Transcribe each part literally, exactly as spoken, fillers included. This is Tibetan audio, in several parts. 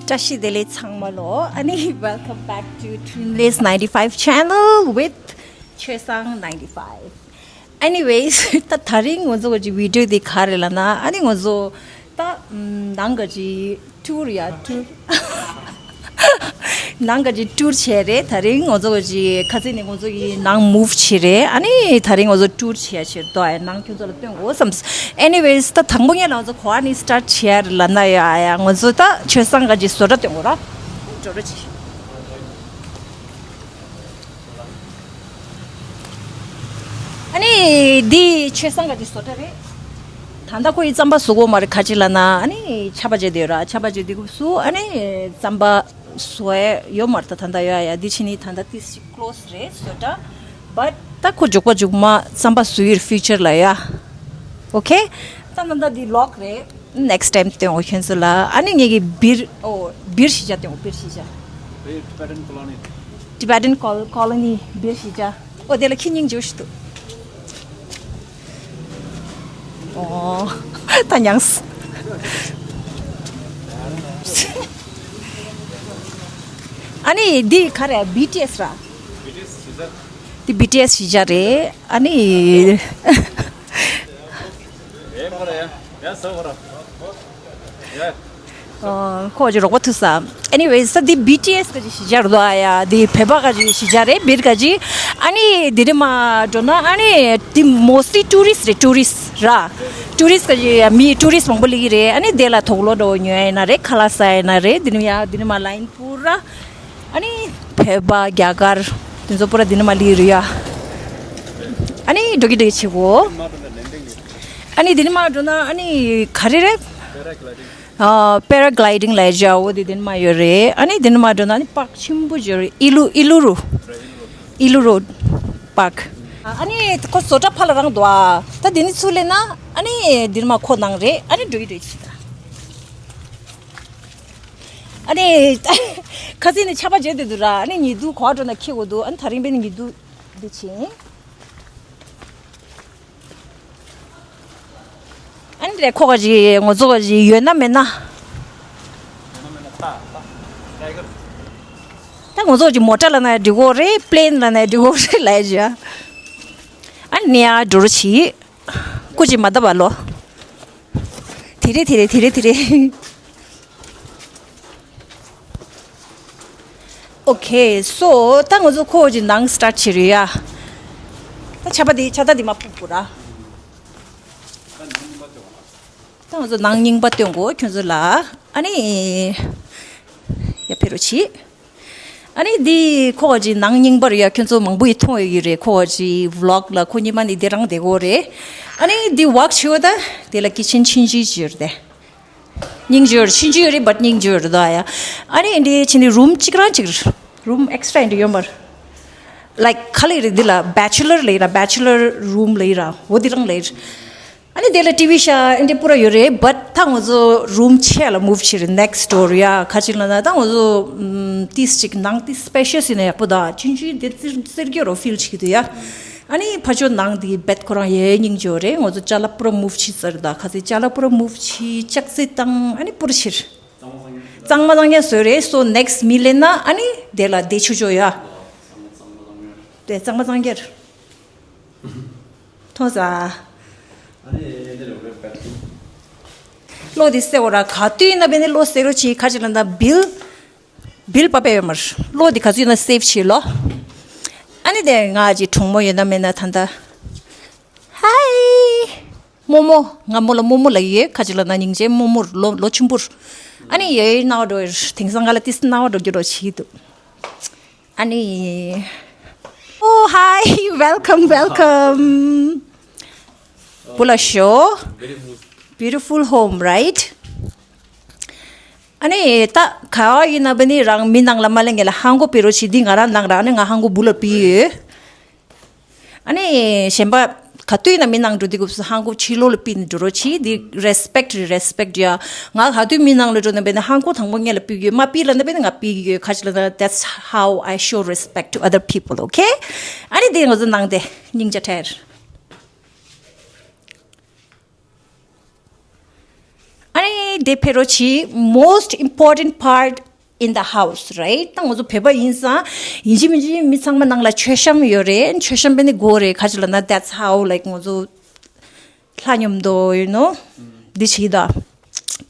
བཀྲ་ཤིས་བདེ་ལེགས་ཚང་མ་ལོ། ཨ་ནི། Welcome back to Dreamlace ninety-five channel with Chosang ninety-five. Anyways, ད་དེ་རིང་ང་ཚོ་གི་བི་ཌིའོ་འདི་ག་རེ་ལབ་ན། ཨ་ནི་ང་ཚོ་ད་ནང་གི་ཊུར་ཡ་ཊུར། ནང་གི་ཊུར་བྱས་རེད། དེ་རིང་ང་ཚོ་གི་ཁ་སང་ནས་ང་ཚོ་གི་ནང་མུབ་བྱས་རེད། ཨ་ནི་དེ་རིང་ང་ཚོ་ཊུར་བྱས་བྱས་དོ་ཡ་ནང་ཁྱོད་ཚོ་ལ་སྟོན་དགོས་བསམ། Anyways, ད་དང་པོ་ཉིད་ལ་ང་ཚོ་ག་པར་ནས་སི་ཊར་བྱས་ལབ་ན་ཡ་ཡ་ང་ཚོ་ད་ཆོས་བཟང་གི་བཟོ་གྲྭ་སྟོན་དགོས་ར། འགྲོ་ར་ཅིག་ཨ་ནི་འདི་ཆོས་བཟང་གི་བཟོ་གྲྭ་རེད། ད་ལྟ་ཁོ་ཡི་རྩམ་པ་བཟོ་གོ་མ་རེད། ག་ཅི་ལབ་ན་ཨ་ནི་ཆར་པ་བརྗེ་དེ་ར། ཆར་པ་བརྗེ་དེ་གུ་སུ་ཨ་ནི་རྩམ་པ་བཟོ་ཡ་ཡོད་མ་རེད། ད་ད་ལྟ་ཡོད་ཡ། འདི་ཕྱི་ནི་ད་ལྟ་ཏིས་ཅིག་ཀློ་སི་རེད་བཟོ་གྲྭ། བཊ་ད་ཁོ་མགྱོགས་པ་མགྱོགས་མ་རྩམ་པ་བཟོ་ཡི་རེད་ཕིའུ་ཅར་ལ་ཡ། ཨོ་ཁེ། ད་ད་ལྟ་འདི་ལོག་རེད། ནེགསི་ཊའིམ་སྟོན་འོ་ཁྱོད་ཚོ་ལ། ཨ་ནི་ངེད་ཀྱི་སྦིར་ཨོ་སྦིར་གཞིས་ཆགས་སྟོན་འོ་སྦིར་གཞིས་ཆགས། Tibetan colony. Tibetan col- colony སྦིར་གཞིས་ཆགས། ཨོ་དེ་ལ་ཁྱི་སྙིང་རྗེ་པོ་ཞིག་འདུག་ཨོ་ད་མྱངས། ཨ་ནི་འདི་ག་རེ་བི་ཊི་ཨེསི་ར། འདི་བི་ཊི་ཨེསི་གཞིས་ཆགས་རེད། ཨ་ནི། ཨ། ཁོ་ཅིག་རོགས་པ་ཐུབ་ས། Anyways, ད་འདི་བི་ཊི་ཨེསི་གི་གཞིས་ཆགས་རེད་དོ་ཨ་ཡ། འདི་བོད་པ་གི་གཞིས་ཆགས་རེད། སྦིར་གི། ཨ་ནི་འདི་རི་མ་འགྲོ་ན་ཨ་ནི་འདི་མོ་སི་ཊི་ཊུ་རི་སི་ཊི་རེད། ཊུ་རི་སི་ཊི་ར། ཊུ་རི་སི་ཊི་གི་མི་ཊུ་རི་སི་ཊི་མང་པོ་སླེབས་ཀྱི་རེད། ཨ་ནི་དེ་ལ་དུག་ལོག་འདྲ་བོ་ཉོ་ཡ་ཡིན་ན་རེད། ཁ་ལག་ཟ་ཡ་ཡིན་ན་རེད། འདི་རི་མ་ཡ་འདི་རི་མ་ལ་ཡིན་པུ་ར། ཨ་ནི་བོད་པ་རྒྱ་གར་དེ་ཚོ་པུ་ར་འདི་ནི་མ་ལི་རུ་ཡ། ཨ་ནི་འགྲོ་གི་འགྲོ་གི་ཆེ་གོ། ཨ་ནི་འདི་ནི་མ་འགྲོ་ན་ཨ་ནི་ག་རེ་རེད། ཨ། པེ་ར་གི་ལའི་ཌིང་ལ་ཡི་ཇ། འོ་དེ་འདི་ནི་མ་ཡོད་རེད། ཨ་ནི་འདི་ནི་མ་འགྲོ་ན་ཨ་ནི་པཱརྐ་ཆེན་པོ་ཅིག་ཡོད་རེད། ཨི་ལུ་ཨི་ལུ་རུ། ཨི་ལུ་རུ་པཱརྐ། ཨ་ནི་ཁོ་བཟོ་གྲྭ་ཕར་ལ་རང་འདུག་ཨ། ད་འདི་ནི་ཚུར་སླེབས་ན་ཨ་ནི་འདི་ནི་མ་ཁོ་ནང་རེད། ཨ་ནི་འགྲོ་གི་འགྲོ་གི་ཆེ་ད། ཨ་ནི། ཁ་སང་ནས་ཆར་པ་བརྗེ་བསྡད་འདུག་ར། ཨ་ནི་ཉི་གདུགས་གོ་བ་འགྲོ་ན་འཁྱེར་དགོས་འདུག་ཨ་ནི་དེ་རིང་དཔེ་ནི་ཉི་གདུགས་འདི་ཕྱིན། ཨ་ནི་རེད། ཁོ་ག་ཅིག་ངོ་ཚོ་ག་ཅིག་ཡོད་ན་མེད་ན། ད་ངོ་ཚོ་ག་ཅིག་མོ་ཊ་ལ་ན་འགྲིག་གོ་རེད། པི་ལེན་ལ་ན་འགྲིག་གོ་རེད་ལབ་ཡ། ཨ་ནི་ཡ་འགྲོ་རོགས་བྱེད། སྐུ་མཁྱེན་མ་བཏབ་པ་ལོ། དེ་རེད་དེ་རེད་དེ་རེད་དེ་རེད། ཨོ་ཁེ། སོ་ད་ང་ཚོ་ཁོ་གི་ནང་སི་ཊར་ཊི་བྱེད་རེད་ཡ། ད་ཆར་པ་འདི་ཆར་ད་འདི་མ་ཕུབ་པོ་ར། ད་ང་ཚོ་ནང་རྙིང་པ་སྟོན་གོ་ཁྱོད་ཚོ་ལ། ཨ་ནི། ཡ་ཕེ་རོ་ཆི། ཨ་ནི་འདི་ཁོ་ག་ཅིག་ནང་རྙིང་པ་རེད་ཡ། ཁྱོད་ཚོ་མང་པོ་ཡི་མཐོང་ཡོད་ཀྱི་རེད། ཁོ་ག་ཅིག་བི་ལོག་ལ་ཁོ་གཉིས་མ་ནི་དེ་རང་བསྡད་གོ་རེད། ཨ་ནི་འདི་ཝོག་བྱེད་ད་དེ་ལ་ཀི་ཆེན་ཆུང་ཆུང་ཅིག་ཡོད་རེད། སྙིང་རྗེ་ཡོད་རེད། ཆུང་ཆུང་ཡོད་རེད། བཊ་སྙིང་རྗེ་ཡོད་རེད་ད་ཡ། ཨ་ནི་འདི་ཕྱི་ནི་རུམ་གཅིག་རང་གཅིག་རུམ་ཨེག་སི་ཊྲ་འདི་ཡོད་མ་རེད། ལའིཀ་ག་ལ་ཡི་རེད། འདི་ལ་བེ་ཆེ་ལར་ལ་ཡི་ར། བེ་ཆེ་ལར་རུམ་ལ་ཡི་ར། འོ་འདི་རང་ལ་ཡི་ར། ཨ་ནི་དེ་ལ་ཊི་ཝི་ཤ་ཨ་འདྲ་པུ་ར་ཡོད་རེད། བཊ་ད་ང་ཚོ་རུམ་ཕྱེད་ལ་མུབ་བྱས་རེད། ནེགསི་ཌོར་ཡ། ག་ཅིག་ལབ་ན་ད་ང་ཚོ་ཨམ་ཏིས་ཅིག་ནང་ཏིས་སི་པེ་ཤི་ཡས་ཡིན་ན་ཡག་པོ་ད། ཆུང་ཆུང་དེ་ཙིར་ཙིར་གྱི་རོ་ཕིལ་བྱེད་ཀྱི་འདུག་ཡ། ཨ་ནི་ཕ་ཆོ་ནང་དེ་བེད་ཁོ་རང་ཡེ་སྙིང་རྗེ་རེད། ང་ཚོ་ཅ་ལག་པུ་ར་མུབ་བྱས་ཚར་ད། ཁ་སང་ཅ་ལག་པུ་ར་མུབ་བྱས། ལྕགས་རྩི་བཏང་། ཨ་ནི་པུ་ར་ཕྱིར་གཙང་མ་གཙང་རྐྱང་བཟོས་རེད། སོ་ནེགསི་མི་སླེབས་ན་ཨ་ནི་དེ་ལ་བསྡད་ཆོག་ཆོག་ཡ། དེ་གཙང་མ་གཙང་རྐྱང་རེད། མཐོང་ས། ཨ་ནི་འདི་ལ་བེད་ཁུ། གློག་འདི་སེ་འོ་ར། ག་དུས་ཡིན་ན་བེད་ནི་གློག་སེ་རོ་ཆི། ག་ཅིག་ལབ་ན་བིལ། བིལ་པ་པེ་ཡོད་མར། གློག་འདི་ག་ཚོད་ཡིན་ན་སེབ་བྱེད་ལོ། ཨ་ནི་དེ་ང་ཅིག་གྲོགས་མོ་ཡོད་ན་མེད་ན་ད་ལྟ། ཧའི། རྨོ་མོ། ང་མོ་ལ་རྨོ་མོ་ལབ་ཡོད། ག་ཅིག་ལབ་ན་སྙིང་རྗེ་རྨོ་མོ་ལོ་ལོ་ཆུང་པོར། ཨ་ནི་ཡོད་ཡོད་ན་འགྲོ། དེང་སང་ང་ལ་ཏིས་ན་འགྲོ་རྒྱུ་རོ་ཆི་འདུག་ཨ་ནི། Oh, hi. Welcome, welcome. བུ་ལ་ཤོ། Beautiful home, right? ཨ་ནི་ད་ག་བ་ཡིན་ན་བེད་ནི་རང་མི་ནང་ལ་མ་ལེན་ངེས་ལ་ཧང་གོ་པི་རོ་ཆི། འདི་ང་རང་ནང་ར། ཨ་ནི་ང་ཧང་གོ་བུ་ལ་པི་ཡོད། ཨ་ནི་གཞན་པ་ག་དུས་ཡིན་ན་མི་ནང་འགྲོ་དུས་སྐབས་སུ་ཧང་གོ་ཕྱི་ལོགས་ལ་པི་ནི་འགྲོ་རོ་ཆི། འདི་རེ་སི་པེག་རེ་སི་པེག་ཡ། ང་ག་དུས་མི་ནང་ལ་འགྲོ་ན་བེད་ནི་ཧང་གོ་དང་པོ་ངེས་ལ་པི་ཡོད། མ་པི་ལབ་ན་བེད་ནི་ང་པི་ཡོད། ག་ཅིག་ལབ་ན། That's how I show respect to other people, okay? ཨ་ནི་འདི་ང་ཚོ་ནང་དེ་སྙིང་རྗེ་ཁྲེར། ཨ་ནི་ དེ་ཕེ་རོ་ཆི་most important part in the house, right? ད་ང་ཚོ་བོད་པ་ཡིན་ཙང་ཡིན་གཅིག་མིན་གཅིག་མི་ཚང་མ་ནང་ལ་མཆོད་བཤམས་ཡོད་རེད། མཆོད་བཤམས་པ་ནི་དགོས་རེད། ག་ཅི་ལབ་ན་that's how, like, ང་ཚོ་ལྷ་མཉམ་དུ་you know འདི་བྱེད་ད།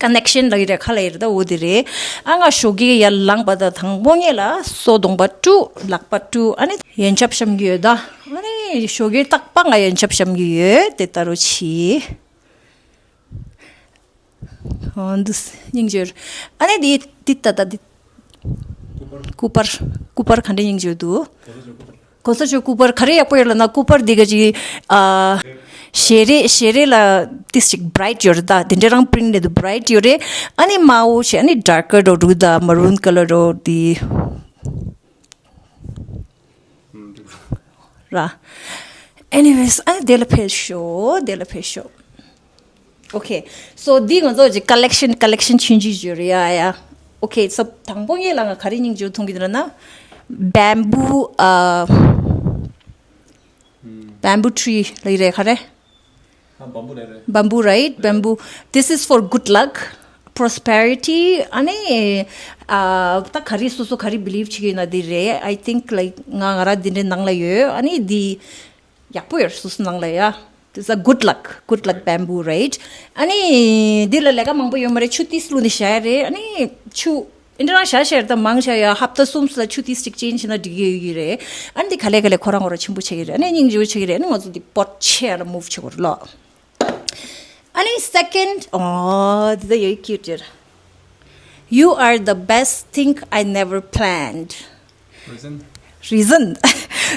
ཀ་ནེག་ཤན་ལ་ཡི་རེད། ཁ་ལ་ཡི་རེད། ད་འོ་དེ་རེད། ཨ་ང་ཞོགས་ཀས་ཡར་ལངས་པ་དང་དང་པོ་ངེད་ལ་སོ་གདོང་པ་བཀྲུ། ལག་པ་བཀྲུ། ཨ་ནི་ཡོན་ཆབ་བཤམས་ཀྱི་ཡོད་ད། ཨ་ནི་ཞོགས་ཀས་རྟག་པར་ང་ཡོན་ཆབ་བཤམས་ཀྱི་ཡོད། དེ་ལྟ་རུ་ཆི། ཨོ་འདི་སྙིང་རྗེ། ཨ་ནི་འདི་འདི་ད་ལྟ་འདི་སྐུ་པར། སྐུ་པར་ག་འདྲ་སྙིང་རྗེ་འདུག་གོང་ས་མཆོག་སྐུ་པར་ག་རེ་ཡག་པོ་ཡོད་ལབ་ན། སྐུ་པར་འདི་ག་ཅིག་ཨ་ཞལ་རས། ཞལ་རས་ལ་ཏིས་ཅིག་བྷ་རའིཊ་ཡོད་རེད་ད། དེ་འདྲ་རང་པི་རིན་ཊི་ནས་བྷ་རའིཊ་ཡོད་རེད། ཨ་ནི་དམར་པོ་བྱས། ཨ་ནི་ཌར་ཀར་འགྲོ་འདུག་ད། མ་རུན་ཀ་ལར་འགྲོ་འདི་ར། Anyways, ཨ་ནི་དེ་ལ་ཕེབས་ཤོག་དེ་ལ་ཕེབས་ཤོག Okay, so འདི་ང་ཚོ་ཅིག་ཀ་ལེག་ཤན། ཀ་ལེག་ཤན་ཆུང་ཆུང་ཅིག་ཡོད་རེད་ཡ་ཡ། Okay, so དང་པོ་ངེད་ལ་ང་ག་རེ་སྙིང་རྗེ་མཐོང་གི་འདུག་ན། Bamboo, uh, bamboo tree ལ་ཡི་རེད། ག་རེ། ཨ། བམ་བུ་རེད་རེད། Bamboo, right? Bamboo. This is for good luck, prosperity. ཨ་ནི་ཨ་ད་ག་རེ་སོ་སོ་ག་རེ་བི་ལིབ་བྱེད་ཀྱི་ཡོད་ན་འདི་རེད། I think, like, ང་ང་རང་འདི་འདྲའི་ནང་ལ་ཡོད། ཨ་ནི་འདི་ཡག་པོ་ཡོད། སོ་སོ་ནང་ལ་ཡ། This is a good luck, good luck bamboo, right? ཨ་ནི་འདི་ལ་ལས་ཀ་མང་པོ་ཡོད་མ་རེད། ཆུ་ཏིས་བླུགས་ནས་བཞག་ཡ་རེད། ཨ་ནི་ཆུ་འདི་འདྲ་བཞག་བཞག་ད་མང་ཆ་ཡ་ཧབ་ཏ་གསུམ་ཙམ་ཆུ་ཏིས་གཅིག་ཅེན་ཇི་བྱས་ན་འགྲིག་གི་ཡོད་ཀྱི་རེད། ཨ་ནི་འདི་ག་ལེ་ག་ལེ་ཁོ་རང་ཁོ་རང་ཆེན་པོ་ཆགས་ཀྱི་རེད། ཨ་ནི་སྙིང་རྗེ་པོ་ཆགས་ཀྱི་རེད། ཨ་ནི་ང་ཚོ་འདི་པོཊ་ཆེ་ཡ་ལ་མུབ་བྱེད་དགོས་རེད་ལོ། ཨ་ནི་སེ་ཀེན་ཌི། ཨོ་འདི་ད་ཡ་ཀིའུ་ཊི་ཡོད། You are the best thing I never planned. Reason? Reason,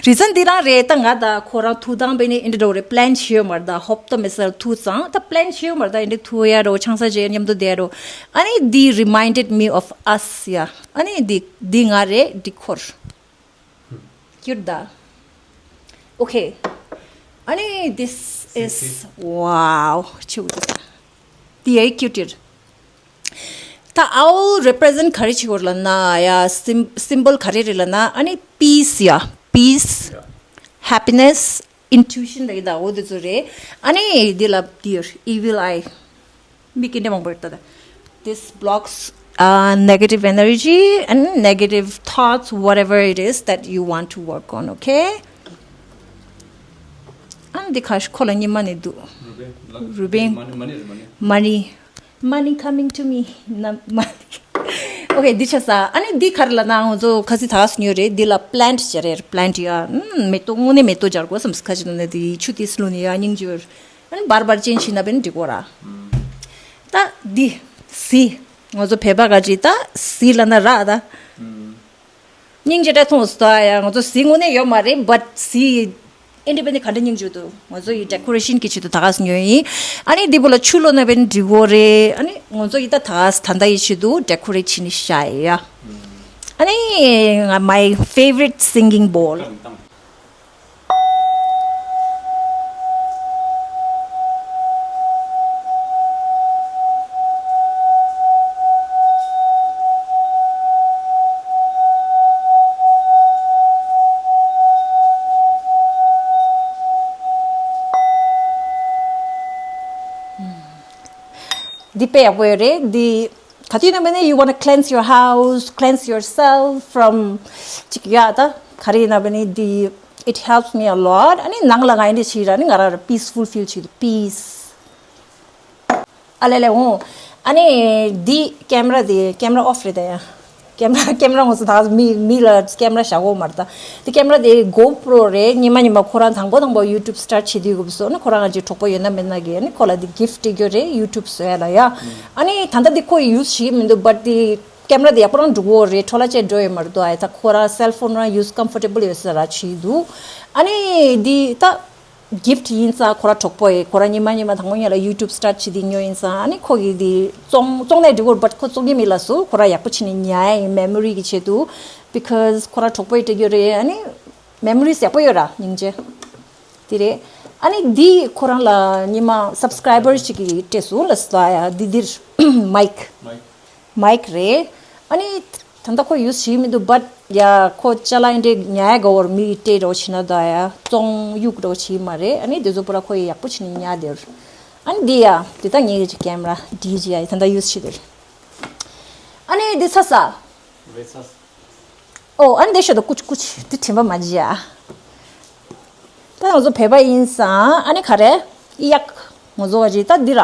reason འདི་རང་རེད། ད་ང་ད་ཁོ་རང་ཐུག་སྟངས་པས་ནི་འདི་འདྲ་རེད། པི་ལེན་བྱས་ཡོད་མ་རེད། ད་ཧོབ་ཏོ་མེད་སར་ཐུག་ཙང་། ད་པི་ལེན་བྱས་ཡོད་མ་རེད། ད་འདི་འདྲ་ཐུག་ཡ་རོ། ཆང་ས་བྱས་མཉམ་དུ་བསྡད་རོ། ཨ་ནི་འདི་reminded me of us ཡ། ཨ་ནི་འདི་འདི་ང་རེད། འདི་ཁོ་རེད། ཀིའུ་ཊི་ད། Okay, ཨ་ནི་this is, wow, ཆེ་བོ་འདུག་འདི་ཡ་ཀིའུ་ཊི་རེད། ད་ཨའུལ་རེ་པི་རེ་ཟེན་ཊི་ག་རེ་བྱེད་ཀྱི་ཡོད་ལབ་ན་ཡ། སིམ་སིམ་བོལ་ག་རེ་རེད་ལབ་ན། ཨ་ནི་པིས་ཡ། པིས། ཧེ་པི་ནེས། ཨིན་ཊུ་ཨི་ཤན་ལབ་ཀྱི་ད། འོ་དེ་ཚོ་རེད། ཨ་ནི་འདི་ལ་འདིར་evil eye མིག་གི་འདྲ་མང་པོ་ཡོད་ད། This blocks, uh, negative energy and negative thoughts, whatever it is that you want to work on, okay? ཨ་ནི་འདི་ཁ་ཤས་ཁོ་ལ་སྙེ་མ་ནི་འདུག་རུ་བེན། མ་ནི་རེད། མ་ནི། Money, money coming to me. ན་མ། Okay, འདི་ཆ་ས། ཨ་ནི་འདི་ག་རེ་ལབ་ན། ང་ཚོ་ཁ་སང་ད་ག་ཟེར་མྱོང་རེད། འདི་ལ་པི་ལེན་ཊི་སྦྱར་རེད། པི་ལེན་ཊི་ཡ། ཨམ། མེ་ཏོག་དངོས་གནས་མེ་ཏོག་སྦྱར་དགོས་བསམ། ཁ་ཅིག་ནང་ནས་འདི་ཆུ་ཏིས་བླུགས་ནས་ཡ་སྙིང་རྗེ་པོ། ཨ་ནི་བར་བར་ཅན་བྱས་ན་བས་འགྲིག་གོ་ར། ད་འདི་གཟི། ང་ཚོ་བོད་པ་ག་ཅིག་ད་གཟི་ལབ་ན་ར་ད། སྙིང་རྗེ་འདྲ་མཐོང་སོང་ད་ཡ། ང་ཚོ་གཟི་དངོས་གནས་ཡོད་མ་རེད། བཊ་གཟི་ཨིན་ཌི་པེན་ཌེན་ཊི་ག་འདྲ་སྙིང་རྗེ་འདུག་ང་ཚོ་ཡི་ཌེ་ཀོ་རེ་ཤན་གྱི་ཆེད་དུ་ད་ག་ཟེར་མྱོང་ཡིན། ཨ་ནི་འདི་བོ་ལ་ཆུ་བླུགས་ན་བས་འགྲིག་གོ་རེད། ཨ་ནི་ང་ཚོ་ཡི་ད་ད་ག་ད་ལྟ་ཡི་ཆེད་དུ་ཌེ་ཀོ་རེ་ཊི་བྱས་ནས་བཞག་ཡ། ཨ་ནི་ང་my favorite singing bowl. འདི་དཔེ་ཡག་པོ་ཡོད་རེད། འདི་ག་དུས་ན་མེད་ན། you wanna cleanse your house, cleanse yourself from ཅིག་ཡ་ད་ག་རེ་ཡིན་ན་བས་ནི་འདི། It helps me a lot. ཨ་ནི་ནང་ལ་ང་འདི་བྱས་ར་ནི་ང་རང་ར་པིས་ཕུལ་ཕིལ་བྱེད་འདུག་པིས། ཨ་ལེ་ལེ་འོང་། ཨ་ནི་འདི་ཀེམ་ར་འདི་ཀེམ་ར་ཨོཕ་རེད་ད་ཡ། ཀེམ་ར་ཀེམ་ར་ངོ་སོ་ད་མི་མི་ལ་ཀེམ་ར་བཞག་གོ་མ་རེད་ད། འདི་ཀེམ་ར་འདི་གོ་པྲོ་རེད། ཉི་མ་ཉི་མ་ཁོ་རང་དང་པོ་དང་པོ་ཡུ་ཊུབ་སི་ཊརཊ་བྱེད་དུས་སྐབས་སུ་ནི་ཁོ་རང་ང་ཅིག་གྲོགས་པོ་ཡོད་ན་མེད་ན་གི་ནི་ཁོ་ལ་འདི་གིཕ་ཊི་སྤྲད་རྒྱུ་རེད། ཡུ་ཊུབ་བཟོ་ཡ་ལ་ཡ། ཨ་ནི་ད་ལྟ་འདི་ཁོ་ཡུ་སི་བྱེད་ཀྱི་མི་འདུག་བཊ་འདི་ཀེམ་ར་འདི་ཡག་པོ་རང་འགྲོ་གི་ཡོད་རེད། འཕྲོ་བརླག་བྱས་འགྲོ་ཡོད་མ་རེད་དོ། ཨ་ད་ཁོ་རང་སེལ་ཕོན་རང་ཡུ་སི་ཀམ་ཕོར་ཊེ་བལ་ཡོད་ས་ར་བྱེད་འདུག་ཨ་ནི་འདི་ད་གིཕ་ཊི་ཡིན་ཙང་ཁོ་ར་གྲོགས་པོ་ཡིན། ཁོ་ར་ཉི་མ་ཉི་མ་དང་པོ་ཉིད་ལ་ཡུ་ཊུབ་སི་ཊརཊ་བྱེད་དེ་ཉོ་ཡིན་ཙང་། ཨ་ནི་ཁོ་གིས་འདི་བཙོང་བཙོང་ནས་འགྲིག་གོ་རེད། བཊ་ཁོ་བཙོང་གི་མི་ལ་སུ་ཁོ་ར་ཡག་པོ་བྱས་ནས་ཉར་ཡ་ཡིན། མེ་མོ་རི་གི་ཆེད་དུ། བི་ཀོ་ཟི་ཁོ་ར་གྲོགས་པོ་ཡིན་སྤྲད་རྒྱུ་རེད། ཨ་ནི་མེ་མོ་རི་ཡག་པོ་ཡོད་ར་སྙིང་རྗེ། དེ་རེད། ཨ་ནི་འདི་ཁོ་རང་ལ་ཉི་མ་སབ་སི་ཀ་རའི་བར་ཅིག་གིས་སྤྲད་སོང་ལབ་སོང་ཡ། འདི་འདིར་མའིཀ་མའིཀ་མའིཀ་རེད། ཨ་ནི་ད་ལྟ་ཁོ་ཡུ་སི་བྱེད་ཀྱི་མི་འདུག་བཊ་ཡ་ཁོ་ཅ་ལག་འདི་འདྲ་ཉར་ཡ་དགའ་བོར་མི་སྤྲད་རོགས་བྱེད་ན་ད་ཡ་བཙོང་གཡུག་རོགས་བྱེད་མ་རེད། ཨ་ནི་དེ་ཚོ་པུ་ར་ཁོ་ཡི་ཡག་པོ་བྱས་ནས་ཉར་དེར། ཨ་ནི་འདི་ཡ། འདི་ད་ངའི་གི་ཀེམ་ར་ཌི་ཇི་ཨའི་ད་ད་ཡུ་སི་བྱེད་དེ། ཨ་ནི་འདི་ཚ་ས། རེད་ཚ། ཨོ་ཨ་ནི་འདི་ཤོད་དོ་ཀུ་ཅི་ཀུ་ཅི་འདི་དྲན་པ་མ་བརྗེད་ཡ། ད་ང་ཚོ་བོད་པ་ཡིན་ཙང་ཨ་ནི་ག་རེ། གཡག་ང་ཚོ་བ་ཅི་ད་འདི་ར།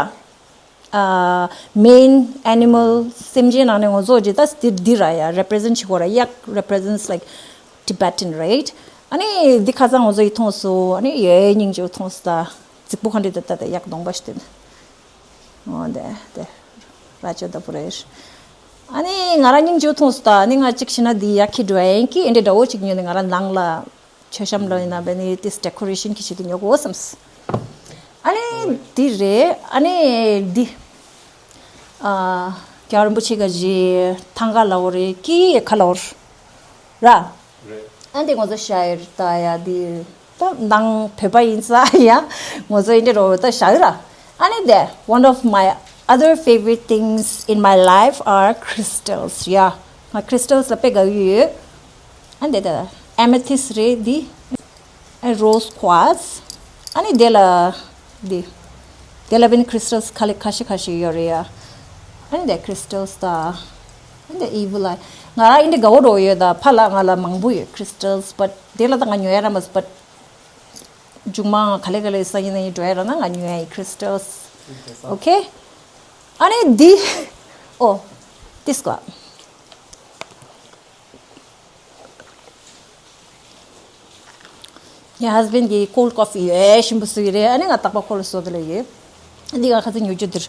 ཨ། མེན་ཨེ་ནི་མལ་སེམས་ཅན་ནང་ནས་ང་ཚོ་ཅི་ད་འདི་འདི་ར་ཡ་represent་བྱེད་དགོས་ར། གཡག་represents like Tibetan, right? ཨ་ནི་འདི་ཁ་སང་ང་ཚོ་ཡི་མཐོང་སོ། ཨ་ནི་ཡའི་སྙིང་རྗེ་མཐོང་སོ། ད་རྫིག་པོ་ག་འདྲ་ད་ད་ད་གཡག་གདོང་པ་ཞིག་དེ། འོ་དེ་དེ་ར་ཅོ་ད་པོ་རེད། ཨ་ནི་ང་ར་སྙིང་རྗེ་མཐོང་སོ། ད་ཨ་ནི་ང་གཅིག་བྱས་ན་འདི་གཡག་ཁྱེར་འགྲོ་ཡ་ཡིན་གི། ཨེ་འདྲ་འདྲ་བོ་ཅིག་ཉོས་ནས་ང་ར་ནང་ལ། མཆོད་བཤམས་ལ་ཡིན་ན་བས་ནི་ཏིས་ཌེ་ཀོ་རེ་ཤན་གྱི་ཆེད་དུ་ཉོ་དགོས་བསམས། ཨ་ནི་འདི་རེད། ཨ་ནི་འདི། ཨ། རྒྱལ་བ་རིན་པོ་ཆེ་ག་ཅི་ཐང་ག་ལའོ་རེད་ཀི་ཡེ་ཁ་ལའོ་ར། རེད། ཨ་འདི་ང་ཚོ་ཤ་ཡེར་ད་ཡ་འདི། ད་ནང་བོད་པ་ཡིན་ས་ཡ། ང་ཚོ་ཡིན་འདི་རོ་ད་ཤ་ཡེར་ར། ཨ་ནི་དེ། One of my other favorite things in my life are crystals. ཡ། ང་crystals་ལ་དཔེ་དགའ་གི་ཡོད། ཨ་འདི་ད་amethyst་རེད་འདི། ཨ་rose quartz། ཨ་ནི་དེ་ལ་འདི། དེ་ལ་བས་ནི་crystals་ཁ་ལེ་ཁ་ཤས་ཁ་ཤས་ཡོད་རེད་ཡ། ཨ་ནི་དེ་crystals་ད། ཨ་ནི་དེ་evil eye། ང་ར་ཨིན་དྲ་དགའ་བོ་འགྲོ་ཡོད། ད་ཕ་ལ་ང་ལ་མང་པོ་ཡོད་crystals། but དེ་ལ་ད་ང་ཉོ་ཡ་ར་མ་but མཇུག་མ་ག་ལེ་ག་ལེ་ས་ཡིན་ན་ཡིན་འགྲོ་ཡ་ར་ན་ང་ཉོ་ཡ་ཡི་crystals། Okay། ཨ་ནི་འདི། ཨོ། This one། ངའི་husband་གིས་cold coffee་ཡོད་ཞིམ་པོ་བཟོ་གི་རེད། ཨ་ནི་ང་རྟག་པར་ཁོ་ལ་བཟོ་གི་ལ་ཡོད། འདི་ང་ཁ་ཚ་ཉོ་རྒྱུ་འདིར།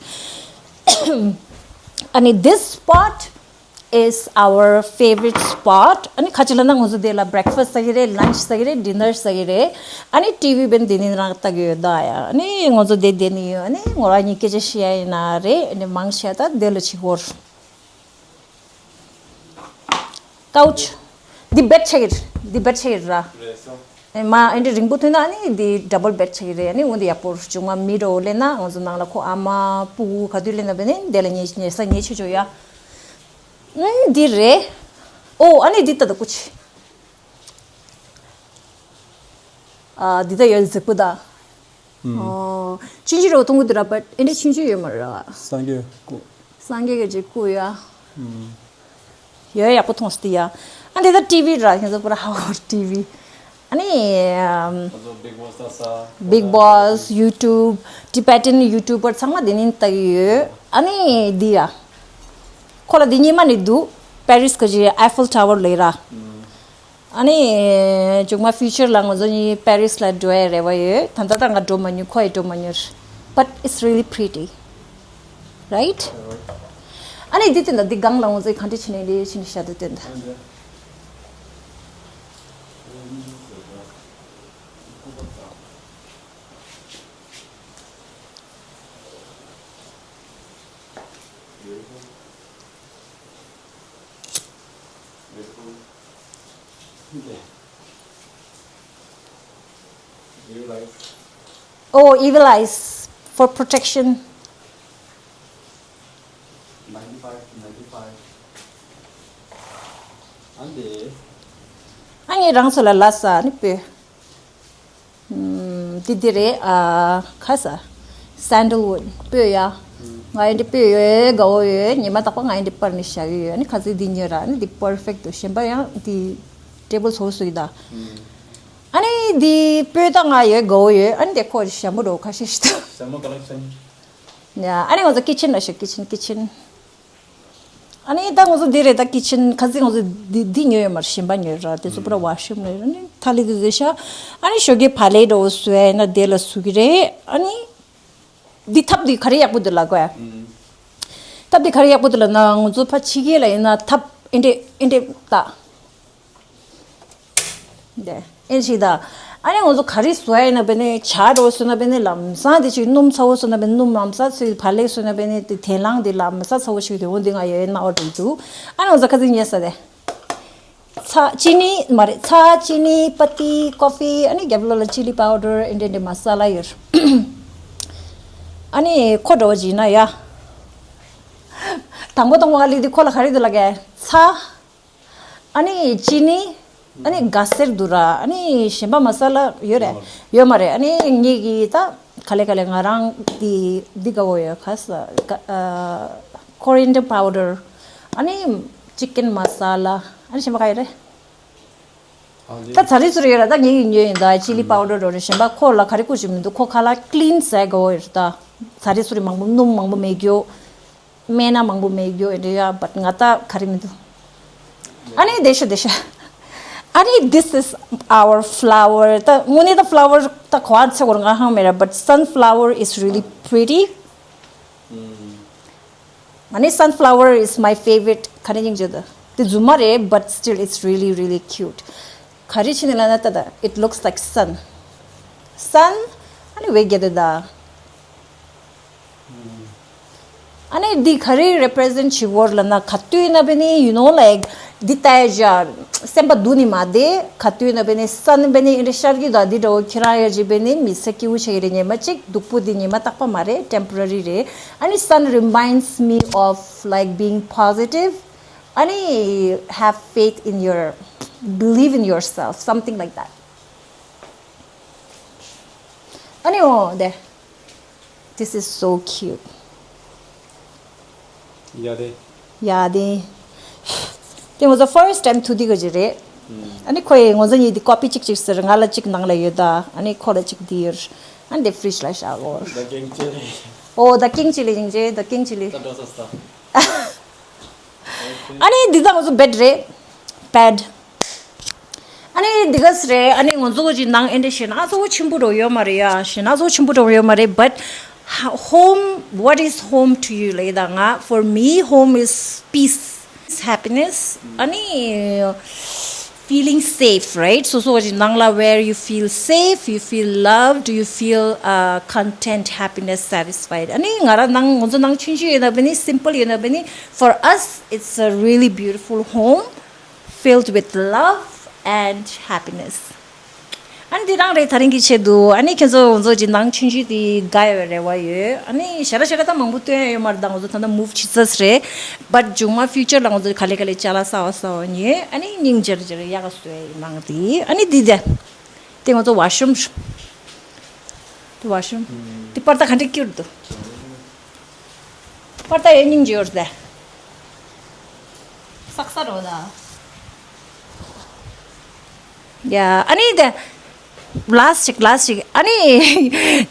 ཨ་ནི་this spot is our favorite spot. ཨ་ནི་ཁ་ཅིག་ལ་ན་ང་ཚོ་དེ་ལ་breakfast་ཟ་གི་རེད། lunch་ཟ་གི་རེད། dinner་ཟ་གི་རེད། ཨ་ནི་ཊི་ཝི་བན་དེ་ནི་རང་ལྟ་གི་ཡོད་ད་ཡ། ཨ་ནི་ང་ཚོ་དེ་དེ་ནི་ཡོད། ཨ་ནི་ང་རང་གཉིས་སྐད་ཆ་བཤད་ཡ་ཡིན་ན་རེད། ཨ་ནི་མང་ཆེ་ད་དེ་ལ་ཕྱི་བོར། Couch། འདི་bed་ཆགས་ཀྱི་རེད། འདི་bed་ཆགས་ཀྱི་རེད་ར། རེད་སོ། ཨེ་མ་ཨེ་འདྲ་རིང་པོ་ཐོན་ན་ཨ་ནི་འདི་double bed་ཆགས་ཀྱི་རེད། ཨ་ནི་འོན་ཏེ་ཡག་པོ་རེད། ཅུང་མ་མི་འགྲོ་ལེན་ན་ང་ཚོ་ནང་ལ་ཁོ་ཨ་མ་སྤུ་གུ་ག་དུས་ལེན་ན་བས་ནི་འདི་ལ་ཉལ་ཉལ་ས་ཉལ་ཆོག་ཆོག་ཡ། ཨུམ་འདི་རེད། ཨོ་ཨ་ནི་འདི་ལྟ་ད་ཀུ་ཆི། ཨ་འདི་ད་ཡོད་རྫིག་པོ་ད། ཨོ། ཆུང་ཆུང་རོ་ཐུང་གི་འདུག་ར་but ཨེ་འདྲ་ཆུང་ཆུང་ཡོད་མ་རེད། སངས་རྒྱས་སྐུ། སངས་རྒྱས་ཀྱི་ཅིག་སྐུ་ཡ། ཡོད་ཡག་པོ་མཐོང་སྟེ་ཡ། ཨ་འདི་ད་ཊི་ཝི་ར་ཁྱེད་ཚོ་པར་ཧ་ཧོར་ཊི་ཝི། ཨ་ནི། Big Boss། Big Boss། YouTube། Tibetan YouTuber་ཚང་མ་འདི་ནས་ལྟ་གི་ཡོད། ཨ་ནི་འདི་ཡ། ཁོ་ལ་འདི་གཉིས་མ་ནི་འདུག Paris་གི་ཅིག་Eiffel Tower་ལས་ར། ཨ་ནི། མཇུག་མ་future་ལ་ང་ཚོ་གཉིས་Paris་ལ་འགྲོ་ཡའི་རེ་བ་ཡོད། ད་ལྟ་ད་ང་འགྲོ་མ་མྱོང་། ཁོ་ཡི་འགྲོ་མ་མྱོང་། But it's really pretty, right? ཨ་ནི་འདི་སྟོན་ད། འདི་སྒང་ལ་ང་ཚོ་ག་འདྲ་བྱས་ནས་འདི་ཕྱིན་ཤ་དུ་སྟོན་ད། Oh, evil eyes for protection. Ninety-five, ninety-five. ཨ་ནི་རང་ཚོ་ལ་ལ་ས་ནི་པོ། ཨམ། འདི་འདི་རེད། ཨ། ཁ་ས། Sandalwood་སྤོས་ཡ། ང་ཡི་འདི་སྤོས་ཡོད། དགའ་བོ་ཡོད། ཉི་མ་རྟག་པར་ང་ཡི་འདི་པར་ནི་བཞག་གི་ཡོད། ཨ་ནི་ཁ་ཚིག་འདི་ཉོས་ར། ཨ་ནི་འདི་perfect་འདུག་གཞན་པ་ཡང་འདི་table་སོ་སོ་ཡི་ད། ཨ་ནི་འདི་སྤོས་ད་ང་ཡོད། དགའ་བོ་ཡོད། ཨ་ནི་འདི་ཁོ་ཞྭ་མོ་འགྲོ་ཁ་ཤས་ཤིག་ད། ཞྭ་མོ་collection། ཡ། ཨ་ནི་ང་ཚོ་kitchen་ལ་ཤོག kitchen kitchen། ཨ་ནི་ད་ང་ཚོ་འདི་རེད་ད། kitchen་ཁ་ཚིག་ང་ཚོ་འདི་འདི་ཉོས་ཡོད་མ་རེད། གཞན་པ་ཉོས་ར། དེ་ཚོ་པུ་ར་washroom་རེད། ཨ་ནི་ཐ་ལི་དེ་ཚོ་ཤ། ཨ་ནི་ཞོགས་ཀའི་བག་ལེབ་འགྲོ་བཟོ་ཡ་ཡིན་ན་དེ་ལ་བཟོ་གི་རེད། ཨ་ནི་འདི་ཐབ་འདི་ག་རེ་ཡག་པོ་འདུག་ལབ་དགོས་ཡ། ཐབ་འདི་ག་རེ་ཡག་པོ་འདུག་ལབ་ན་ང་ཚོ་ཕ་ཕྱི་རྒྱལ་ལ་ཡིན་ན་ཐབ་ཨེ་འདྲས་ཨེ་འདྲས་ད། དེ་ཨེ་ཞིག་ད། ཨ་ནི་ང་ཚོ་ག་རེ་བཟོ་ཡ་ཡིན་ན་བས་ནི་ཇ་འགྲོ་བཟོས་ན་བས་ནི་ལམ་སང་དེ་ཅིག་སྣུམ་ཚ་བོ་བཟོས་ན་བས་ནི་སྣུམ་ལམ་སང་ཚོས་བག་ལེབ་བཟོས་ན་བས་ནི་དེ་དེ་ལང་དེ་ལམ་སང་ཚ་བོ་ཞིག་དེ་འོ་འདི་ང་ཡོད་ཡོད་ན་འོ་འགྲིག་འདུག་ཨ་ནི་ང་ཚོ་ཁ་ཚིག་ཉེ་ས་དེ། ཚྭ་ཅི་ནི་མ་རེད། ཚྭ་ཅི་ནི་པ་ཏི་ཀོ་ཧྥི་ཨ་ནི་རྒྱབ་ལོགས་ལ་ཅི་ལི་པའོ་ཌར་ཨེ་འདྲ་འདྲ་མ་ས་ལ་ཡོད། ཨ་ནི་ཁོ་འགྲོ་བ་ཅིག་ཡིན་ན་ཡ། དང་པོ་དང་པོ་ཨ་ལི་དེ་ཁོ་ལ་ག་རེ་འདུག་ལབ་ཀྱི་ཚྭ། ཨ་ནི་ཅི་ནི། ཨ་ནི་ག་སེར་འདུག་ར། ཨ་ནི་གཞན་པ་མ་ས་ལ་ཡོད་རེད། ཡོད་མ་རེད། ཨ་ནི་ངེད་ཀྱིས་ད་ ག་ལེ་ག་ལེ་ང་རང་འདི་འདི་ག་བོ་ཡོད་ཁ་ས་ཀ་ཨ་coriander powder ཨ་ནི་chicken masala ཨ་ནི་གཞན་པ་ག་ཡོད་རེད། ད་ཚ་རི་ཚུ་རི་ཡོད་ར་ད་ངས་ཡིན་ཡོད་ཡིན་ད་chili powder རོ་རེ་གཞན་པ་ཁོ་ལ་ག་རེ་བཀོལ་ཞིག་མི་འདུག་ཁོ་ཁ་ལ་clean ཟས་ག་བོ་ཡོད་རེད་ད། ཚ་རི་ཚུ་རི་མང་པོ་སྣུམ་མང་པོ་མེད་རྒྱུ། སྨན་སྣ་མང་པོ་མེད་རྒྱུ་ཨེ་འདྲ་ཡ་but ང་ད་ག་རེ་མི་འདུག་ཨ་ནི་དེ་ཤ་དེ་ཤ། ཨ་ནི་this is our flower ད་དངོས་གནས་ད་flower ད་གོ་བ་ཚེ་གོར་ང་ཧང་མེད་ར་but sunflower is really pretty. ཨ་ནི་sunflower is my favorite ག་རེ་ཡིན་ཇི་ད་དེ་རྫུན་མ་རེད་but still it's really really cute. ག་རེ་ཕྱིན་ནས་ལ་ན་ད་ད་it looks like sun. Sun ཨ་ནི་བེ་གེ་དེ་ད། ཨ་ནི་འདི་ག་རེ་represent བྱེད་བོར་ལ་ན་ག་དུས་ན་བེ་ནི་you know like འདི་ལྟ་ཡ་སེམས་པ་སྡུག་ནི་མ་དེ་ག་དུས་ན་བེ་ནི་སན་བེ་ནི་ཨིན་རེ་ཤར་གི་དོ་འདི་འདྲ་བོ་ཁྱེད་རང་ཡ་ཇི་བེ་ནི་མི་ས་སྐྱིད་པོ་ཆགས་ཀྱི་རེད། ཉི་མ་གཅིག་སྡུག་པོ་འདི་ཉི་མ་རྟག་པ་མ་རེད། temporary རེད། ཨ་ནི་sun reminds me of like being positive. ཨ་ནི་have faith in your believe in yourself something like that. ཨ་ནི་འོ་དེ། This is so cute. ཡ་དེ། ཡ་དེ། དེ་ང་ཚོ་first time ཐུག་དུས་ག་ཅིག་རེད། ཨ་ནི་ཁོ་ཡིས་ང་ཚོ་གཉིས་དེ་copy གཅིག་གཅིག་ཟེར་ང་ལ་གཅིག་ནང་ལ་ཡོད་ད། ཨ་ནི་ཁོ་ལ་གཅིག་འདི་ཡོད། ཨ་ནི་དེ་fridge ལ་བཞག་གོ། The king chili. Oh, the king chili ཡིན་ཅེ། The king chili. ད་འགྲོ་ས་ས། ཨ་ནི་འདི་ད་ང་ཚོ་bed རེད། bed. ཨ་ནི་འདི་ག་སི་རེད། ཨ་ནི་ང་ཚོ་གི་ནང་ཨེ་འདྲ་ཞེ་ན་གཙོ་བོ་ཆེན་པོ་རོ་ཡོད་མ་རེད་ཡ། ཞེ་ན་གཙོ་བོ་ཆེན་པོ་རོ་ཡོད་མ་རེད། but home, what is home to you ལེ་ད་ང་for me home is peace, happiness. ཨ་ནི་feeling safe, right? སོ་སོ་གི་ནང་ལ་where you feel safe, you feel loved, you feel uh, content, happiness, satisfied. ཨ་ནི་ང་རང་ནང་ང་ཚོ་ནང་ཆུང་ཆུང་ཡོད་ན་བེ་ནི་simple ཡོད་ན་བེ་ནི for us it's a really beautiful home filled with love and happiness. ཨ་ནི་འདི་རང་རེད་ད་རིང་གི་ཆེད་དུ། ཨ་ནི་ཁྱེད་ཚོ་ང་ཚོ་གི་ནང་ཆུང་ཆུང་དེ་དགའ་ཡོད་རེ་བ་ཡོད། ཨ་ནི་ཞེ་དྲག་ཞེ་དྲག་ད་མང་པོ་སྟོན་ཡ་ཡོད་མ་རེད། ད་ང་ཚོ་ད་ལྟ་move བྱེད་ཚར་རེད། but མཇུག་མ་future ལ་ང་ཚོ་ག་ལེ་ག་ལེ་ཅ་ལག་གསར་བ་གསར་བ་ཉོས། ཨ་ནི་སྙིང་རྗེ་རེ་རྗེ་རེ་ཡག་ག་བཟོས་ཡིན་ནང་དེ། ཨ་ནི་འདི་དེ་དེ་ང་ཚོ་washroom། དེ་washroom། དེ་པར་ད་ག་འདྲ་སྐྱུར་འདུག་པར་ད་ཡོད་སྙིང་རྗེ་ཡོད་རེད། ས་ས་རོ་ད། ཡ་ཨ་ནི་དེ། last ཅིག last ཅིག་ཨ་ནི།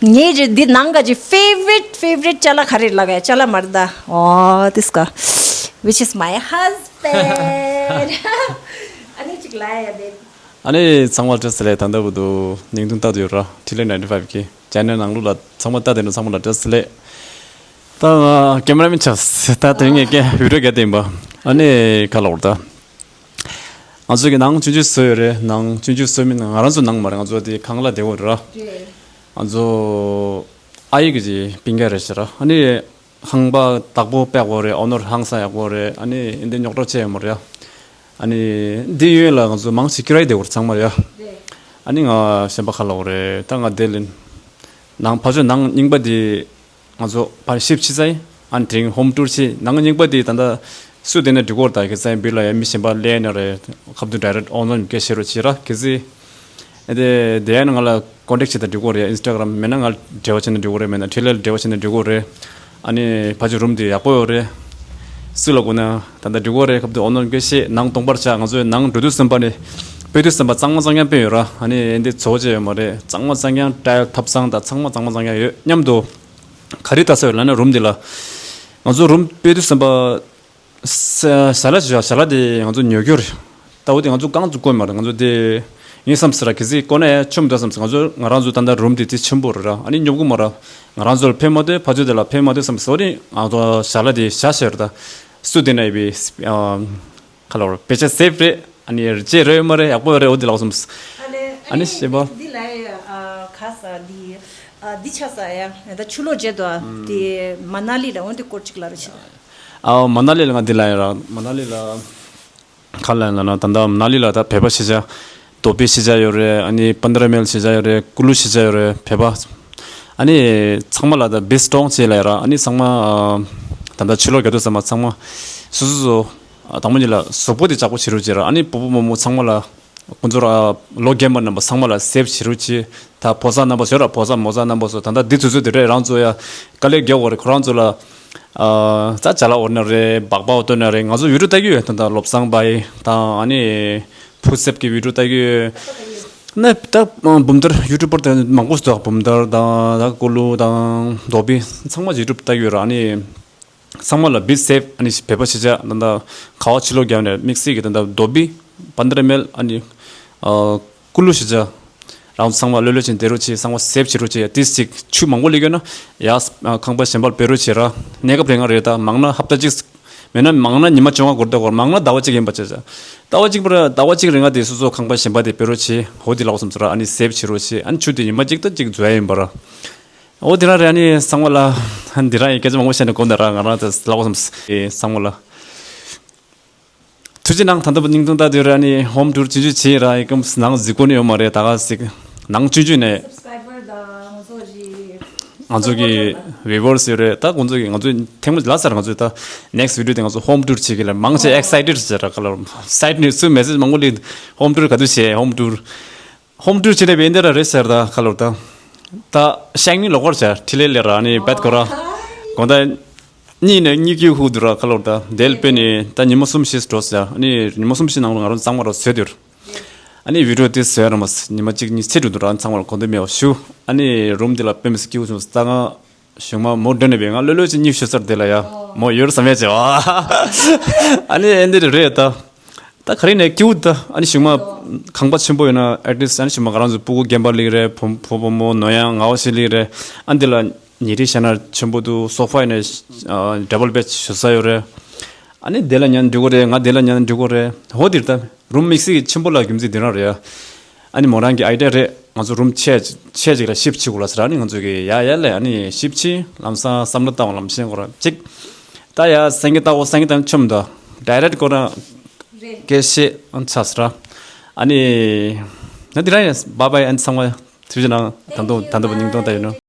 ངའི་ཇི་འདི་ནང་ག་ཇི་favorite favorite ཅ་ལག་ག་རེ་ལབ་ཡ། ཅ་ལག་མ་རེད་ད། ཨོ་this guy, which is my husband. ཨ་ནི་ཅིག་ལབ་ཡ་དེ། ཨ་ནི་ཚང་མ་བཀྲ་ཤིས་བདེ་ལེགས། ད་ལྟ་བར་དུ་བརྙན་ཐུང་ལྟ་དུ་ཡོད་ར། ཐིག་ལེ་ninety five གི་channel ནང་ལོགས་ལ་ཚང་མ་ལྟ་དེ་ནོ་ཚང་མ་ལ་བཀྲ་ཤིས་བདེ་ལེགས། ད་ང་cameraman ཆགས་ད་དེ་ངས་ཀྱི་video རྒྱག་དེ་ཡིན་པ། ཨ་ནི་ག་ལ་འོར་ད། ང་ཚོ་གི་ནང་ཆུང་ཆུང་བཟོས་ཡོད་རེད། ནང་ཆུང་ཆུང་བཟོས་མིན་ང་རང་ཚོ་ནང་མ་རེད། ང་ཚོ་དེ་ཁང་གླ་དེ་འོ་ར། ང་ཚོ་ཨ་ཡེ་གི་ཅི་པིང་ག་རེད་ཤི་ར། ཨ་ནི་ཁང་པ་བདག་པོ་དཔེ་ཡག་པོ་རེད། ཨོ་ནར་ཧང་སང་ཡག་པོ་རེད། ཨ་ནི་འདི་རྙོག་དྲ་ཆེ་ཡོད་མ་རེད། ཨ་ནི་འདི་ཡོད་ལ་ང་ཚོ་མང་ཆེ་ཀི་རའི་དེ་འོ་ཚང་མ་རེད། ཨ་ནི་ང་གཞན་པ་ག་ལ་འོ་རེད། ད་ང་དེ་ལིན་ནང་ཕ་ཆོས་ནང་རྙིང་པ་དེ། ང་ཚོ་ཕར་ཤིབ་ཕྱི་ཚའི་ཨན་དྲིང་home tour ཆེ་ནང་རྙིང་པ་དེ་ད་ལྟ་སུ་དེ་ནས་འགྲིག་གོ་ད་ཁེ་སའི་བི་ལ་ཡ་མི་གཞན་པ་ལས་ན་རེ་ཁབ་ཏུ་direct online སྐད་བཤད་རོགས་བྱེད་ར། ཁེ་སི་དེ་དེ་ཡན་ང་ལ་contact བྱེད་ད་འགྲིག་གོ་རེད། Instagram མེད་ན་ང་ལ་འབྲེལ་བ་བྱེད་ན་འགྲིག་གོ་རེད། མེད་ན་ཁྲི་ལ་འབྲེལ་བ་བྱེད་ན་འགྲིག་གོ་རེད། ཨ་ནི་ཕ་ཆོས་རུམ་དེ་ཡག་པོ་ཡོད་རེད། སུ་ལ་གོ་ན་ད་ལྟ་འགྲིག་གོ་རེད། ཁབ་ཏུ་online སྐད་བཤད་ནང་སྟོང་པར་ཆ། ང་ཚོའི་ནང་འགྲོ་དུས་ཙམ་པ་ནས་དཔེ་དུས་ཙམ་པ་གཙང་མ་གཙང་རྐྱང་དཔེ་ཡོད་ར། ཨ་ནི་འདི་བཟོ་བྱས་ཡོད་མ་རེད། གཙང་མ་གཙང་རྐྱང་tile ཐབ་ཚང་ད་ཚང་མ་གཙང་མ་གཙང་རྐྱང་ཡོད་མཉམ་དུ། ག་རེ་ལྟ་ས་ཡོད་ལབ་ན་རུམ་འདི་ལ། ང་ཚོ་རུམ་དཔེ་དུས་ཙམ་པ། ས་ཞལ་ལག་ཞུ་ཞལ་ལག་དེ་ང་ཚོ་ཉོ་རྒྱུ་རེད། ལྟ་བུ་དེ་ང་ཚོ་གང་ཚུགས་དགོས་མ་རེད། ང་ཚོ་དེ་ཡིན་བསམ་ཟེར་ར། གལ་སྲིད་དཀོན་ན་ཡ་ཆུམ་འདུག་བསམ་ཟེར། ང་ཚོ་ང་རང་ཚོ་ད་ལྟ་རུམ་དེ་དེ་ཆེན་པོ་རེད་ར། ཨ་ནི་ཉོབ་གི་མ་ར། ང་རང་ཚོ་ལ་ཕན་མ་ཐོས་ཕ་ཆོས་དེ་ལ་ཕན་མ་ཐོས་བསམ་ཟེར་བ་ནི་ང་ཚོ་ཞལ་ལག་དེ་བཞག་བཞག་རེད། ད་སུ་དེ་ན་ཡི་བི་ཁ་ལོར་བེ་ཆ་safe རེད། ཨ་ནི་རྗེས་རེད་མ་རེད་ཡག་པོ་རེད། འོ་དེ་ལགས་སོང་། ཨ་ནི་ཨ་ནི་ཞེས་པ། འདི་ལ་ཡ་ཁ་ས་འདི་འདི་ཆ་ས་ཡ་ད་ཆུ་ལོག་བརྗེད་དོ། དེ་མ་ན་ལི་ལ་འོ་དེ་སྐོར་ཅིག་ལ་རུ་ཆེ། ཨའོ་མ་ན་ལི་ལ་ང་འདི་ལ་ཡ་ར་མ་ན་ལི་ལ་ཁ་ལ་ན་ན་ད་ད་མ་ན་ལི་ལ་ད་བོད་པ་ཤི་ཆ། དོ་པི་ཤི་ཆ་ཡོད་རེད། ཨ་ནི་པན་དྲ་མེལ་ཤི་ཆ་ཡོད་རེད། ཀུ་ལུ་ཤི་ཆ་ཡོད་རེད། བོད་པ། ཨ་ནི་ཚང་མ་ལ་ད་བི་སི་ཊོང་ཅེས་ལ་ཡ་ར། ཨ་ནི་ཚང་མ་ད་ད་ཆུ་ལོག་ག་དུས་ཚང་མ་ཚང་མ་སུ་སུ་སུ་དང་མོ་གཉིས་ལ་གཟུགས་པོ་དེ་ཅག་པོ་བྱེད་རུ་བྱེད་ར། ཨ་ནི་པོ་པོ་མོ་མོ་ཚང་མ་ལ་ ཁོང་ཚོ་ར་ལོ་རྒན་པ་རྣམ་པ་ཚང་མ་ལ་སེབ་བྱེད་རོགས་གྱིས། ད་ཕོ་གསར་རྣམ་པ་ཚོ་ར་ཕོ་གསར་མོ་གསར་རྣམ་པ་ཚོ་ད་ལྟ་འདི་དུས་ཚོད་དེ་རེད། རང་ཚོ་ཡ་དཀའ་ལས་རྒྱག་དགོས་རེད། ཁོ་རང་ཚོ་ལ་ཨ་ཙ་ཅ་ལག་འོར་ན་རེད། སྦག་སྦག་འོར་ན་རེད། ང་ཚོ་བི་ཌིའོ་ལྟ་གི་ཡོད། ད་ལྟ་བློ་བཟང་པའི་དང་ཨ་ནི་ཕུ་སེབ་ཀྱི་བི་ཌིའོ་ལྟ་གི་ཡོད། ནས་ད་འབུམ་ཐར་ཡུ་ཊུབ་པར་དེ་མང་པོ་ཞིག་འདུག་འབུམ་ཐར་དང་ད་ཀུ་ལུ་དང་རྡོ་སྦིས་ཚང་མ་ཡུ་ཊུབ་ལྟ་གི་ཡོད་ར། ཨ་ནི་ཚང་མ་ལ་བི་སེབ། ཨ་ནི་བོད་པ་ཤེས་བྱ་ད་ལྟ་ཁ་བ་ཕྱི་ལོགས་རྒྱབ་ནས་དམིགས་བསལ་གྱི་ད་ལྟ་རྡོ་སྦིས་བན་དེ་ར་མེལ། ཨ་ནི་ཨ་ཀུ་ལུ་ཤེས་བྱ། རང་ཚང་མ་ལྷོད་ལྷོད་བྱས་བསྡད་རོགས་བྱེད། ཚང་མ་སེབ་བྱེད་རོགས་བྱེད། ཏིས་ཅིག་ཆུ་མང་པོ་སླེབས་ཡོད་ན་ཡ་ཨ་ཁང་པ་གཞན་པར་སྤོས་རོགས་བྱེད་ར། གནས་སྐབས་རིང་ང་རེད། ད་མང་ན་ཧབ་ཏ་གཅིག་མེད་ན་མང་ན་ཉི་མ་བཅོ་ལྔ་འགོར་ད་འགོར། མང་ན་ཟླ་བ་གཅིག་ཡིན་པ་བྱས་བྱས། ཟླ་བ་གཅིག་པར་ཟླ་བ་གཅིག་རིང་ང་དེ་སོ་སོ་ཁང་པ་གཞན་པ་དེ་སྤོས་རོགས་བྱེད། འོ་དེ་ལབ་བསམ་ཚུལ་ར། ཨ་ནི་སེབ་བྱེད་རོགས་བྱེད། ཨ་ནི་ཆུ་དེ་ཉི་མ་གཅིག་ད་གཅིག་འཛུལ་ཡ་ཡིན་པ་ར། འོ་དེ་རང་རེད། ཨ་ནི་ཚང་མ་ལ་ཨ་ནི་དེ་རང་ཡི་སྐད་ཆ་མང་པོ་བཤད་ནས་དགོངས་དག་ར། ང་རང་དེ་ལབ་བསམ་ཚུལ་ཚང་མ་ལ། ཐུགས་རྗེ་གནང་། ད་ལྟ་བུ་སྙིང་ཐུང་ལྟ་དུས་ར་ནི་ཧོམ་ཊུར་ཆུང་ཆུང་བྱས་ར། ཡི་གམ་ནང་གཟིགས་སྐོར་ནི་ཡོད་མ་རེད། ད་ག་ཟིག་ནང་ཆུང་ཆུང་ནས་སབ་སི་ཀ་རའི་བར་དང་ང་ཚོ་གི་ང་ཚོ་གི་སབ་པོར་ཊར་དང་། བི་ཝར་སི་ཡོད་རེད། ད་ཁོང་ཚོ་གི་ང་ཚོ་ཐེངས་མ་ལ་སར་ང་ཚོ་ད་ནེག་སི་ཊི་བི་ཌིའོ་དེ་ང་ཚོ་ཧོམ་ཊུར་བྱེད་ཀྱི་ལ་མང་ཆེ་ཨེག་སའི་ཊེཌ་ཟེར་ར། ཁ་ལོར་སའིཊ་ནས་ཚུར་མེ་སེ་ཇི་མང་པོ་སླེབས། ཧོམ་ཊུར་ག་དུས་བྱེད། ཧོམ་ཊུར་ཧོམ་ཊུར་བྱེད་ནས་བས་འདི་ར་རེད་ཟེར། ད་ཁ་ལོར་ད་ད་ཤང་ནི་ལོག་གར་བྱ་ཁྲི་ལེ་ལེ་ར་ནི་བད་གོ་ར་དགོང་ད། གཉིས་ནས་གཉིས་ཀྱི་ཧུ་དུ་ར། ཁ་ལོར་ད་དེལ་པེ་ནི་ད་ཉི་མ་གསུམ་བཞི་འགྲོ་ཟེར། ཨ་ནི་ཉི་མ་གསུམ་བཞི་ནང་ལ་ང་རང་གཙང་མ་ར་བཟོས་དུར། ཨ་ནི་བི་ཌིའོ་དེ་བཟོས་ར་མ་ཉི་མ་གཅིག་གཉིས་ཚེ་དྲུག་དུ་ར་ཚང་མ་ལ་གོ་འདི་མེད་པ་ཞུ། ཨ་ནི་རུམ་དེ་ལ་པེ་མི་སི་ཀྱི་ཧུ་སོང་ད་ང་གཞུང་མ་མོ་འདྲ་ནས་པའི་ང་ལོ་ལོ་ཅི་གཉིས་ཤོད་སར་དེ་ལ་ཡ་མོ་ཡོར་བསམ་ཡ་བྱེད་བ། ཨ་ནི་ཨེ་འདི་རེད་ད། ད་ག་རེ་ནས་སྐྱིད་པོ་ད། ཨ་ནི་གཞུག་མ་ཁང་པ་ཆེན་པོ་ཡོད་ན་ཨེ་ཊི་ལིསཊ་ཨ་ནི་གཞུག་མ་ང་རང་ཚོ་སྤུ་གུ་རྒན་པ་ལིག་རེད། བུ་བུ་བུ་མོ་ནོ་ཡང་ངའོ་ཞིག་ལིག་རེད། ཨ་འདི་ལ་ཉལ་ཁྲི་བཞག་ན་ཆེན་པོ་འདུག་སོ་ཕ་ཡིན་ན་ཌབ་བལ་བེཌ་བཟོ་ས་ཡོད་རེད། ཨ་ནི་དེ་ལ་ཉལ་འགྲིག་གོ་རེད། ང་དེ་ལ་ཉལ་འགྲིག་གོ་རེད། འོ་དེར་ད་རུམ་དམིགས་བསལ་གྱི་ཆེན་པོ་ལ་རྒྱུ་མཚན་དེ་རང་རེད། ཨ་ནི་མོ་རང་གི་ཨའི་ཌི་ཡ་རེད། ང་ཚོ་རུམ་ཆེ་ཆེ་ཅིག་ལ་ཤིབ་བྱེད་དགོས་ལ་ཟེར། ཨ་ནི་ང་ཚོ་གི་ཡ་ཡ་ལས་ཨ་ནི་ཤིབ་བྱེད་ལམ་སང་བསམ་བློ་བཏང་བ་ལམ་ཤེས་དགོས་ར་ཅིག་ད་ཡ་སེང་གེ་ལྟ་བུ་སེང་གེ་དང་ཆོམ་ད་ཌའི་རེག་ཊི་ཁོ་རང་སྐད་བཤད་ཨ་ཚ་ཟེར། ཨ་ནི་ན་འདི་རང་ཡ་བྷའི་བྷའི། ཨ་ནི་ཚང་མ་ཐུགས་རྗེ་གནང་། ད་དུང་ད་དུང་སྙིང་སྟོང་ད་ཡིན་ནོ།